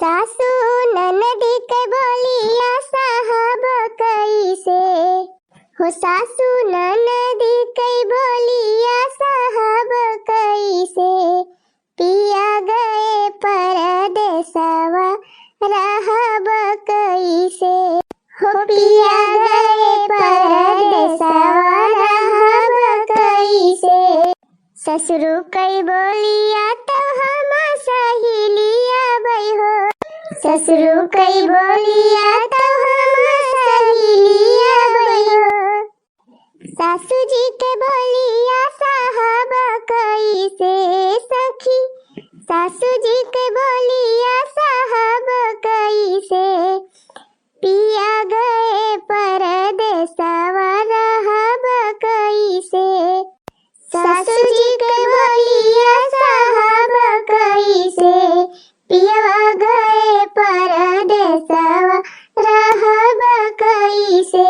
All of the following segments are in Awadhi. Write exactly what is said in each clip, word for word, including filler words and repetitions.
सासू ननद के बोलिया साहब कैसे, हो सासू ननद के बोलिया साहब कैसे, पिया गए परदेसवा रहब कैसे, हो पिया गए परदेसवा रहब कैसे। ससुरु कई बोलिया तब हम सही लियाबै हो, ससुरु कई बोलिया तब हम सही लियाबै हो। सासू जी के बोलिया साहब कैसे सखी, सासू जी के बोलिया साहब कैसे, पिया गए परदेसवा रहब कैसे, सासू जी के बोलिया साहब कैसे, पिया गए परदेसवा रहब कैसे।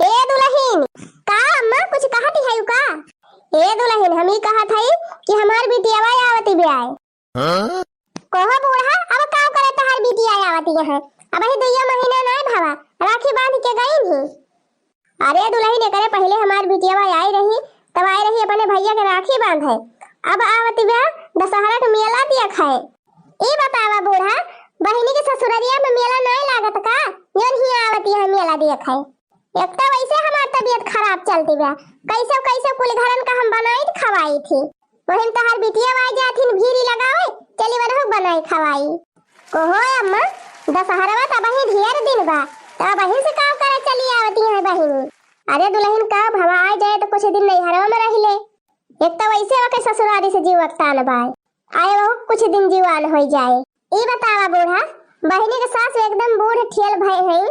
ए दुलहिन, का अम्मा कुछ कहत हइउ का? ए दुलहिन, हम ई कहत हई कि हमार बिटियावा आवत बियाय। हाँ? कहो बूढ़ा, अब का करे तहार बिटिया आवत यहाँ? अबहीं दुइयो महीना नाय भवा, राखी बांध के गइन ही। अरे दुलहिन, एकरे पहिले हमार बिटियावा आई रही, तब आई रही अपने भइया के राखी बांधे। अब आवत बिया दसहरा के मेला देखे। ई बतावा बूढ़ा, बहिनी के ससुररिया में मेला नाय लागत का? जौन हियाँ आवत यहाँ मेला देखे। एक तो वैसे हमार तबीयत खराब चलती बा, कैसे कैसे कुल घरन का हम बनाई खवाई थी, वहीं तहार बिटिया आई जाथिन भीरी लगावे, चली वनहु बनाई खवाई। कहो अम्मा, दसहरवा त अबहीं ढेर दिन बा, त अबहीं से का करे चली आवती हैं बहिनी? अरे दुलहिन का भवा आ जाए त कुछ दिन नैहरवा में रह ले, एक तो वैसे ओके ससुरारी से जीव अकतान बाय, आए वहु कुछ दिन जीवान होई जाए। ई बतावा बूढ़ा, बहिनी के सास एकदम बूढ़ ठेल भय हैं,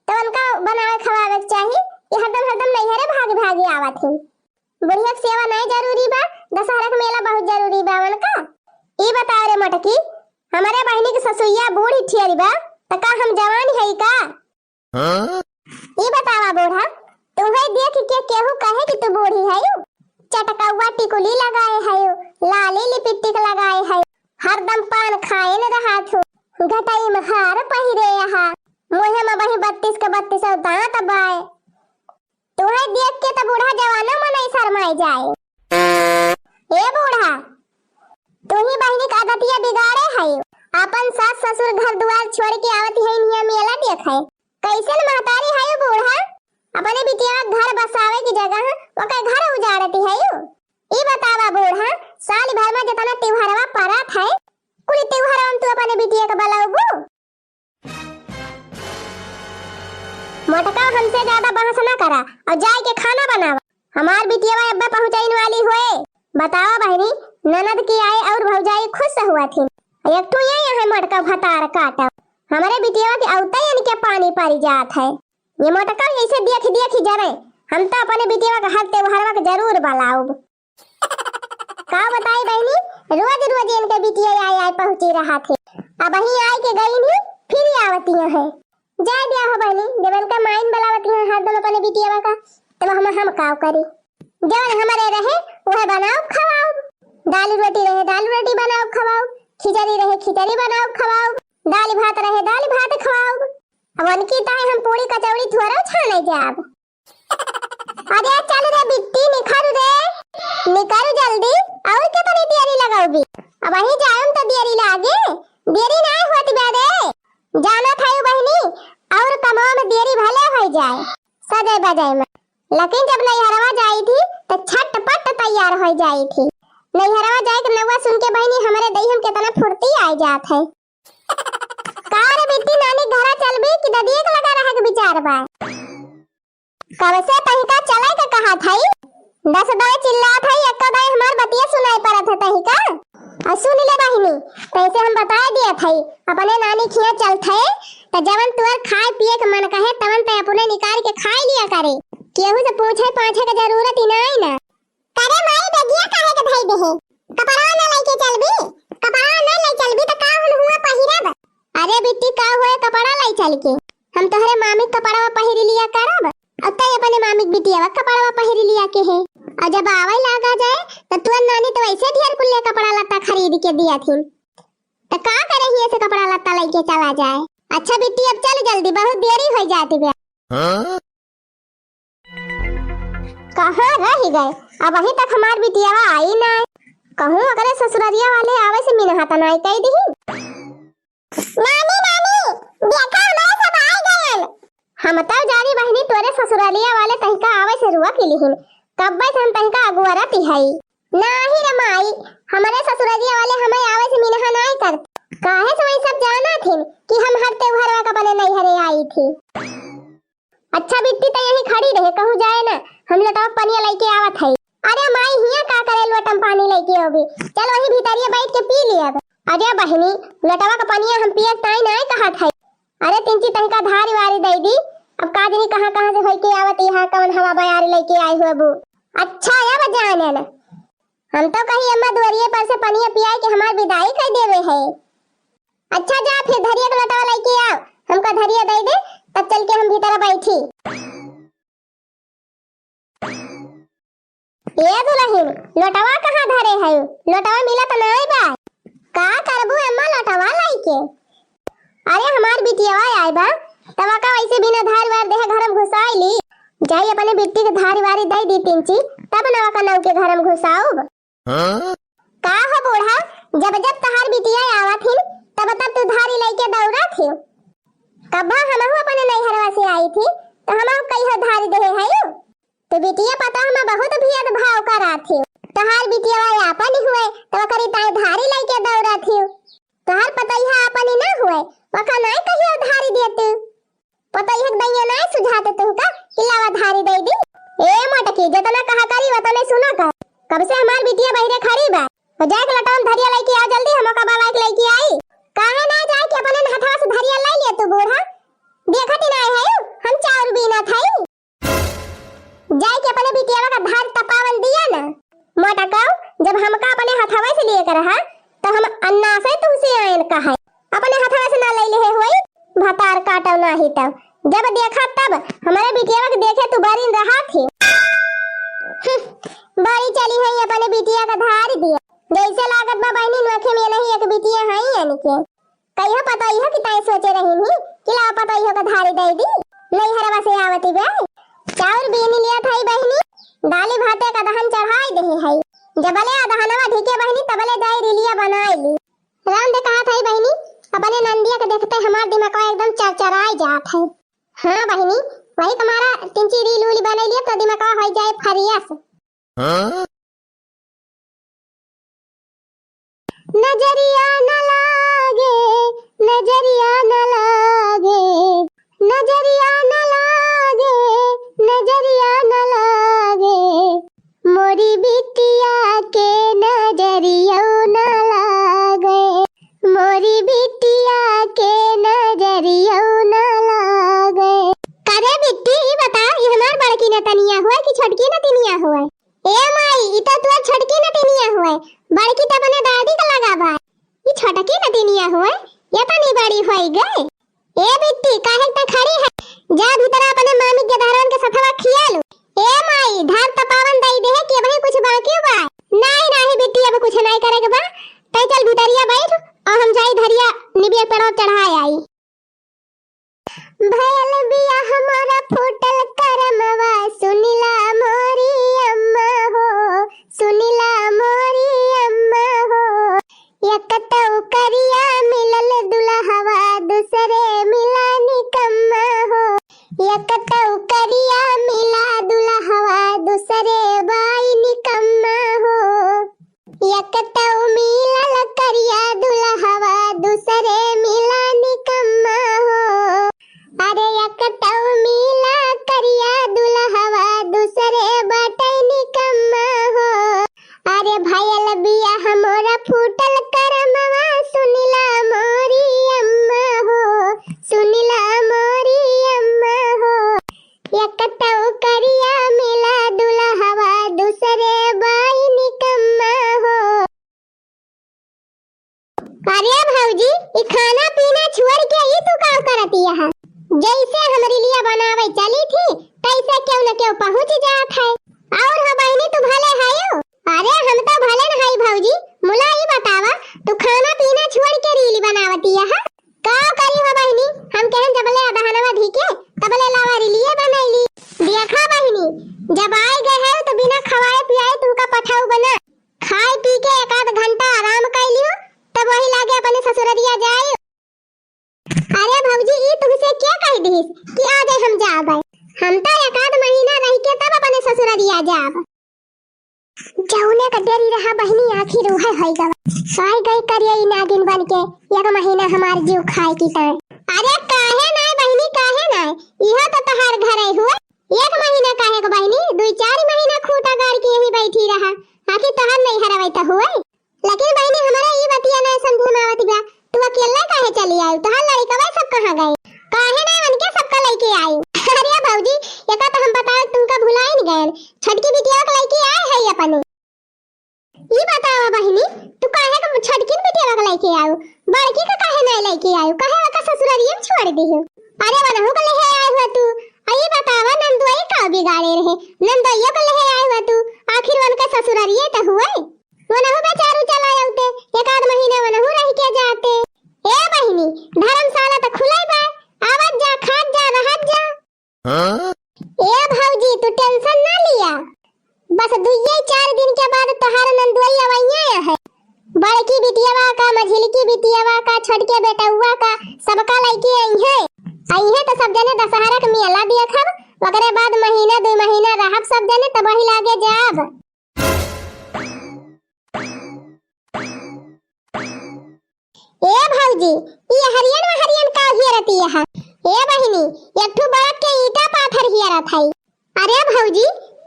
तो उनका बनावे खवावे के चाही कि हरदम हरदम नैहरे भागी भागी आवत ही। बुढ़िया के सेवा नहीं जरूरी बा, दसहरा के मेला बहुत जरूरी बा उनका। ई बतावा रे मोटकी, हमरे बहिनी के ससुइया बूढ़ी ठेरी बा, त का हम जवान हई का? हाँ? ई बतावा बूढ़ा, तुहे देख के केहू कहे कि तू बूढ़ी हयू? चटकौआ टिकुली लगाए हयू, लाली लिपिस्टिक लगाए हयू, हरदम पान खाए न रहा थू, घटई में हार पहिरे यहाँ, मुँहे में बही बत्तीस के बत्तीस दांत बाए। तुहे देख के त बूढ़ा जवानो मनई शरमाए जाए। ए बूढ़ा, तू ही बहिनी के आदतिया बिगाड़े हयू, अपन सास ससुर घर दुआर छोड़ के आवत है इहाँ मेला देखे। कैसन महतारी हयू बूढ़ा, अपने बिटिया घर बसावे की जगह ओकर घर उजाड़ती हयू। ई बतावा बूढ़ा, साल भर में जितना त्योहारवा परत है, कुल त्योहारवा में तू अपने बिटिया के बलौबू? मोटका, हमसे ज्यादा बहस ना करा और जाए के खाना बनावा। हमार बिटिया अब्बे पहुँचाइन वाली होए। बतावा बहिनी, ननद की आए और भौजाई खुश हुआ थी। एक ठू ये यहाँ मोटका भतार काटा। हमरे बिटिया के औते इनके पानी पड़ जात है। ये मोटका ऐसे देख देख जरे। हम तो अपने बिटिया के हर त्योहारवा के जरूर बलाउब। का बताई बहिनी, रोज रोज इनके बिटिया आए आए पहुँची रहा थे। अबहीं आए के गई नहीं, फिर आवती है। जाए दिया हो बहिनी, जब इनका माइन बलावती है हरदम अपने बिटिया का, तब हम, हम काव करी? जवन हमरे रहे, वह बनाओ खवाओ। दाल रोटी रहे, दाल रोटी बनाओ खवाओ। खिचड़ी रहे, खिचड़ी बनाओ खवाओ। दाल भात रहे, दाल भात खवाओ। अब उनकी ताई हम पूरी कचौड़ी थोड़ा छाने जाब। अरे चल रे बिट्टी, निखर रे, निकर जल्दी। और के तनी देरी लगाओगी? अबहीं जायम त देरी लागे, देरी ना होत बा रे। जाना था बहिनी, और कमवा में देरी भले हो जाए, सजे बजे में, लेकिन जब नैहरवा जाई थी त छटपट तैयार हो जाई थी। नैहरवा जाए के नौवा सुन के बहिनी हमरे देह में कितना फुर्ती आ जात है। का रे बिट्टी, नानी घरा चलबी कि ददिया के लगा रहे के विचार बा? कब से तहिका चले के कहा थाई, दस दाई चिल्लात है, एक दाई हमार बतिया सुनाई पड़त है तहिका। और सुन ले बहिनी, तैसे हम बताए दिया थाई, अपने नानी खिया चल थे, त जवन तुअर खाए पिए के मन कहे, तवन ते अपने निकाल के खाए लिया करे। केहू से पूछे पाछे के जरूरत ही नहीं ना। करे माई, बेगिया काहे के धई देहे? कपड़ा ना लेके चलबी? कपड़ा ना ले चलबी त का हम हुआ पहिरब? अरे बिट्टी, का हुए कपड़ा ले चल के? हम तोहरे मामी के कपड़वा पहिर लिया करब, और तै अपने मामी के बिटिया के कपड़वा पहिर लिया के है। और जब आवे लागा जाए त तुअर नानी तो वैसे ढेर कुल्ले कपड़ा लत्ता खरीद के दिया थी। त का करे के चला जाए। अच्छा बिट्टी, अब चल जल्दी, बहुत देरी होइ जाती बा। हाँ? कहाँ रहि गए? अबहीं तक हमार बिटियावा आई नाहीं। कहूँ ओकरे ससुररिया वाले आवे से मिनहा त नाहीं कइ दिही। नानी, नानी, देखा, हमरे सब आइ गएन। हम तउ जानी बहिनी, तोरे ससुररिया वाले तहिका आवे से रुआ के लिहिन। कब्बे से हम तहिका अगुअरती हई। नाहीं रे माई, हमरे ससुररिया वाले हमें आवे से मिनहा नाहीं करत। काहे से वही सब जानत हिन कि हम हर त्योहारवा का अपने नैहरे आई थी। अच्छा बिट्टी, त यहीं खड़ी रहे, कहूँ जाए ना, हम लोटवा पनिया लइके आवत हई। अरे माई, हियाँ का करे लोटम पानी लइके अउबी? चल वहीं भीतरिया बैठ के पी लियब। अरे बहिनी, लोटवा का पनिया हम पियत ताई नाय कहत हई। अरे तिनची तनिका धारी वारी दइ दी, अब का जानी कहाँ कहाँ से होइके आवत, यहाँ कवन हवा बयारी लइके आई हुआ बू। अच्छा अब जानेन, हम तउ कही अम्मा दुआरिये पर से पनिया पियाई के हमार विदाई कइ देवे है। अच्छा जा फिर धरिया के लोटवा लइके आव, हमका धरिया दइ दे, तब चल के हम भीतर बैठी। ए दुलहिन, लोटवा कहाँ धरे हयू? लोटवा मिलत नाय बा। का करबू अम्मा लोटवा लइके? अरे हमार बिटियवा आय बा, तब का वैसे बिना धार वार देहे घर में घुसाई ली। जाई अपने बिट्टी के धारी वारी दइ दी तिनची, तब नवा का नौ के घर में घुसाउब। हाँ? का हो बूढ़ा, जब जब तहार बिटिया आवत हिन, तब तब तू धारी लइके दौड़त हियो। कब्बा हमहू अपने नैहरवा से आई थी, तो हमहू कहियो धारी देहे हयू। तू बिटिया पतोह में बहुत भेदभाव करत हियो। तहार बिटिया आपन हुए, तो ओकरी ताई धारी लइके दौड़त हियो। तहार पतोहिया आपन ही ना हुए, ओका नाय कहियो धारी देतू। पतोहिया के दहिया नाय सुझाते तुहका कि लावा धारी दइ दी। ए मोटकी, जतना कहा करी वतने सुना कर। कब से हमार बिटिया बहिरे खड़ी बा। तो जाए के लटवन धरिया लइके आ जल्दी, हम ओका बलाइके लइके आई। काहे ना जाए के अपने हथवा से धरिया लइ लिया तू बूढ़ा। देखत ही नाय हयू, हम चाउर बीनत हई। जाए के अपने बिटियावा का धार तपावन दिया ना। मोटकऊ, जब हमका अपने हथवे से लिए के रहा, तो हम अन्ना से तुहसे आयन कहे। अपने हथवे से ना लइ लेहे होई, भतार काटव नाही तब। जब देखा तब, हमरे बिटियावा के देखे तू बरिन रहा थी। हम्म, बड़ी चली है अपने बिटिया का धार दिया। जैसे लागत बा बहिनी नोखे में नहीं एक बिटिया है यानी के। कहियो पतोहियो की ताई सोचे रहिन ही कि लावा पतोहियो का धारी दइ दी। नैहरवा से आवती बे। चाउर बीनी लिया थाई बहिनी, दाली भाते का दहन चढ़ाई देहे हई। जबले अदहनवा ढिके बहिनी, तबले जाई रिलिया बनाई ली। राम दे कहा थाई बहिनी, अपने नंदिया के देखते हमार दिमागवा एकदम चरचराई जात है। हाँ बहिनी, वही तुम्हारा तिनची रील उल बनाई लिया तो दिमागवा हो जाए फरियस। हाँ? नजरिया न लागे, नजरिया न लागे, नजरिया न लागे, नजरिया न लागे, मोरी बिटिया के नजरियो न लागे, मोरी बिटिया के नजरियो न लागे। करे बिट्टी, ई बता, ई हमार बड़की नतनिया हुए कि छोटकी नतनिया हुए? ए माई, ई तो तोर छोटकी नतिनिया हुए, बड़की तो अपने दादी के लगा बा। ई छोटकी नतिनिया हुए, ये तनी बड़ी होई गए। ए बिट्टी, काहे त खड़ी है? जा भीतर अपने मामी के दहरवन के सथवा खिया लू। ए माई, धार त पावन दई दे है कि अबही कुछ बाकी बा? नाही, नाही बिट्टी, अब कुछ नाही करे के बा। तै चल भीतरिया बैठ और हम जाई धरिया निबिया पेड़वा चढ़ाए आई। भयल बिया हमारा फूटल करमवा, सुनिला मोरी अम्मा हो, सुनिला मोरी अम्मा हो। एक तौ करिया मिलल दुलहवा, दूसरे मिला निकम्मा हो। एक तौ करिया मिला दुलहवा, दूसरे बाई निकम्मा हो। एक तौ मिलल करिया दुलहवा, दूसरे मिला निकम्मा हो। अरे एक तौ मिला करिया दुलहवा, दूसरे बाटे निकम्मा हो। अरे भयल बिया हमरा फूटल करमवा, सुनिला मोरी अम्मा हो, सुनिला मोरी अम्मा हो। एक तौ करिया मिला दुलहवा, दूसरे बाई निकम्मा हो। अरे भौजी, ई खाना पीना छोड़ के ई तू का करत यह? जैसे हमरी लिए बनावे चली थी, तैसे केहू न केहू पहुँच जात है। और हो बहिनी, तू भले हयो? अरे हम तो भले न हई भौजी, मुला ई बतावा, तू खाना पीना छोड़ के रील बनावत यह? का अपने ससुररिया जाई। अरे भौजी, ई तुहसे के कह दिहिस कि आजे हम जाबे? हम त एक आध महीना रह के तब अपने ससुररिया जाब। जौने का देरी रहा बहिनी, आखिर उहे होई गवा। आइ गई करिया ई नागिन बन के, एक महीना हमार जीव खाए की तान। अरे काहे नाय बहिनी, काहे नाय? इहो तो तोहार घर है हुए। एक महीना काहे के बहिनी, दुई चार महीना खूंटा गाड़ के यहीं बैठी रहा। आखिर तोहार नैहर आवै त हुए। लेकिन बहिनी, हमरा ई बतिया नाय समझ में आवत बा, तू अकेले काहे चली आयु? तोहार लड़िकवा सब कहाँ गए? काहे नाय उनके सबका लइके आयु? अरे भौजी, एका तो हम बतावे तुमका भुलाइन गए, छोटकी बिटिया के लइके आए है अपने। ई बतावा बहिनी, तू काहे के छोटकिन बिटिया के लइके आयु? बड़की के काहे नाय लइके आयु? काहे ओका ससुरारिये में छोड़ दिहु? अरे वनहु के लेहे आए हुआ तू। आ ई बतावा, नंदुआई का बिगाड़े रहे? नंदुआइयो के लेहे आए हुआ तू। आखिर उनका ससुरारिये त हुए। वनहु बेचारू चला आउते, एक आध महीना वनहु रह के जाते। ए बहिनी, धर्मशाला त खुलै बा, आवत जा, खात जा, रहत जा। हाँ? ए भौजी, तू tension ना लिया, बस दुइये चार दिन के बाद तोहार नंदुआई अवैया है। बड़की बिटियावा का, मझिलकी बिटियावा का, छोटके बेटउआ का, सबका लइके अइहे। अइहे त सब जने दशहरा के मेला देखब, ओकरे बाद महीना दुइ महीना रहब सब जने, तब वही लागे जाब। ए भौजी, ई हरियन वहरियन का हेरत यह? ए बहिनी, एक ठो बड़क के ईटा पाथर हेरत हई। अरे भौजी,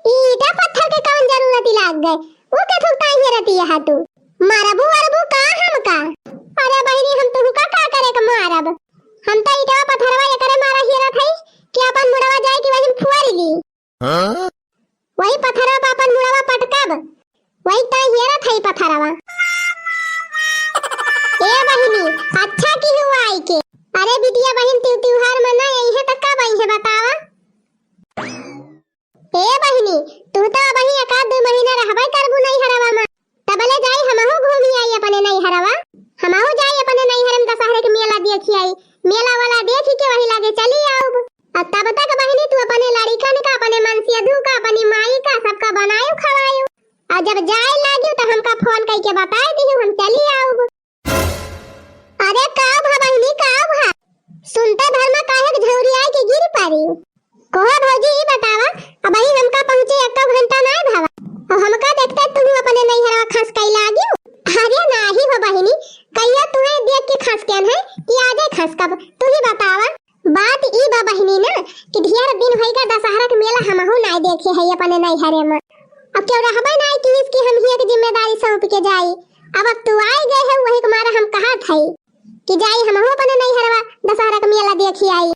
ई ईटा पत्थर के कौन जरूरत लाग गए? ऊ के थुकता हेरत यह तू? मारबू वरबू का हमका? अरे बहिनी, हम तुहका का करे के मारब? हम त ईटवा पत्थरवा एकरे मारा हेरत हई कि अपन मुड़वा जाए कि वही फुआरी ली। हाँ? वही पथरवा पे अपन मुड़वा पटकब, वही ताई हेरत हई पथरवा। ए बहिनी, अच्छा की हुआ आई के? अरे बिटिया बहिन, तिउ तिउहार मना अइहे त कब अइहे बतावा? ए बहिनी, तू त अबही एक आध दू महीना रहबे करबू नैहरवा में। तबले जाई हमहू घूमी आई अपने नैहरवा। हमहू जाई अपने नैहर में दशहरे के मेला देखी आई। मेला वाला देखी के वही लागे चली आउब। आ तब तक बहिनी तू अपने लड़िकन का, अपने मनसेधू का, अपनी माई का सबका बनायु खवायु। आ जब जाए लागिउ त हमका फोन कइके बताए दिहु, हम चली आउब। अरे का भा बहिनी, का भा? सुनते भर में काहे के झौरी आए के गिर पड़ी? कोहा भौजी, ई बतावा, अबही हमका पहुँचे एक्को घंटा नाय भवा, अउर हमका देखते तुहू अपने नैहरवा खसकई लागिउ। अरे नाही हो बहिनी, कहिया तुहे देख के खसकेन है कि आजे खसकब, तू ही बतावा। बात ई बा बहिनी ना कि ढेर दिन होइगा दशहरा के मेला हमहू नाय देखे है अपने नैहरे में। अब केहू रहबे नाय किहिस कि हम ही एक जिम्मेदारी सौंप के जाई। अब, अब तू आइ गए है, वही के मारे हम कहत हई कि जाई हमहू अपने नैहरवा दशहरा के मेला देखी आई।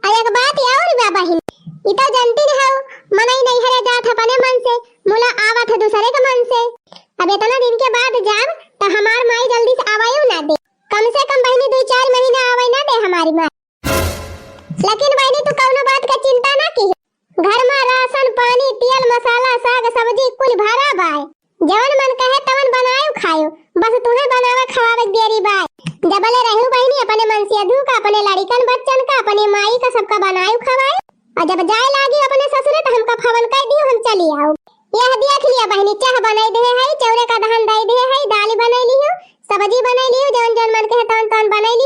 आ एक बात और बा बहिन, ई तो जानती न हऊ, मनई नैहरे जात है अपने मन से, मुला आवत है दूसरे के मन से। अब इतना दिन के बाद जाब त हमार माई जल्दी से आवायु ना दे, कम से कम बहिनी दुई चार महीना आवे ना दे हमारी माई। लेकिन बहिनी तू कौनो बात का चिंता ना की, घर में राशन पानी, तेल मसाला, साग सब्जी कुल भरा बाय। जवन मन कहे तवन बनायो खायो, बस तुहे बनावे खवावे के देरी बाय। जबले रहू बहिनी अपने मनसेधू का, अपने लड़िकन बच्चन का, अपने माई का सबका बनायो खवायो। अउर जब जाए लागी अपने ससुरे त हमका फोन कर दियो, हम चली आउब। यह देख लिया बहिनी, चाह बनाई दे है, चौरे का धान दाई दे है, दाल बनाई लियो, सब्जी बनाई लियो, जवन जवन मन कहे तवन तवन बनाई